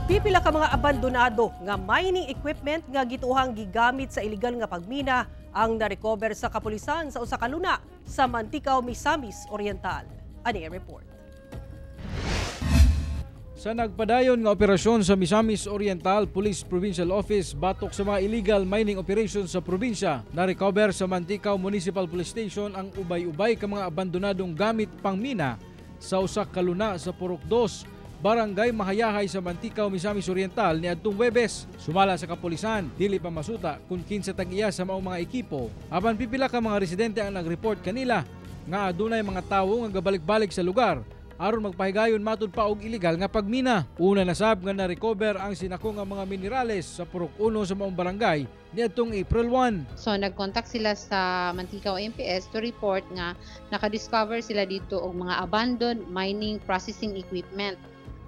Pipila ka mga abandonado nga mining equipment nga gituohang gigamit sa illegal nga pagmina ang narecover sa kapulisan sa usa ka luna sa Manticao, Misamis Oriental. Ani ang report. Sa nagpadayon nga operasyon sa Misamis Oriental Police Provincial Office batok sa mga illegal mining operations sa probinsya, na-recover sa Manticao Municipal Police Station ang ubay-ubay ka mga abandonadong gamit pangmina sa usa ka luna sa Purok 2, Barangay Mahayahay sa Manticao, Misamis Oriental niadtong Huwebes. Sumala sa kapulisan, dili pa masuta kung kinsa tag-iya sa maong mga ekipo. Apan pipila ka mga residente ang nag-report kanila nga adunay mga tawo nga gabalik-balik sa lugar aron magpahigayon matud pa og illegal nga pagmina. Una na sab nga na-recover ang sinako nga mga minerales sa Purok 1 sa maong barangay niadtong April 1. So nag-contact sila sa Manticao MPS to report nga naka-discover sila dito og mga abandoned mining processing equipment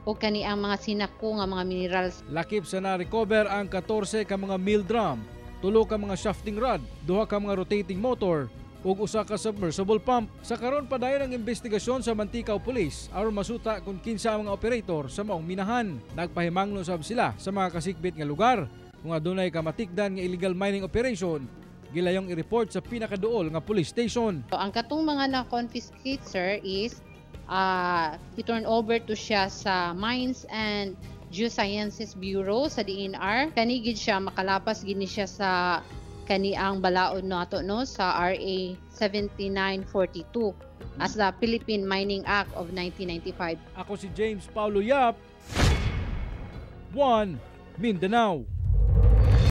o kani ang mga sinako nga mga minerals. Lakip sa na-recover ang 14 ka mga mill drum, tulo ka mga shafting rod, duha ka mga rotating motor ug usa ka submersible pump. Sa karon, padayon ang investigasyon sa Manticao Police aron masuta kung kinsa ang mga operator sa maong minahan. Nagpahimangno sab sila sa mga kasikbit nga lugar kung adunay kamatikdan nga illegal mining operation, gilayong i-report sa pinakaduol nga police station. So, ang katong mga na-confiscate, sir, is i-turn over to siya sa Mines and Geosciences Bureau sa DENR. Kani gid siya makalapas gid ni siya sa kani ang balaod nato, no, sa RA 7942 as the Philippine Mining Act of 1995. Ako si James Paulo Yap, 1 Mindanao.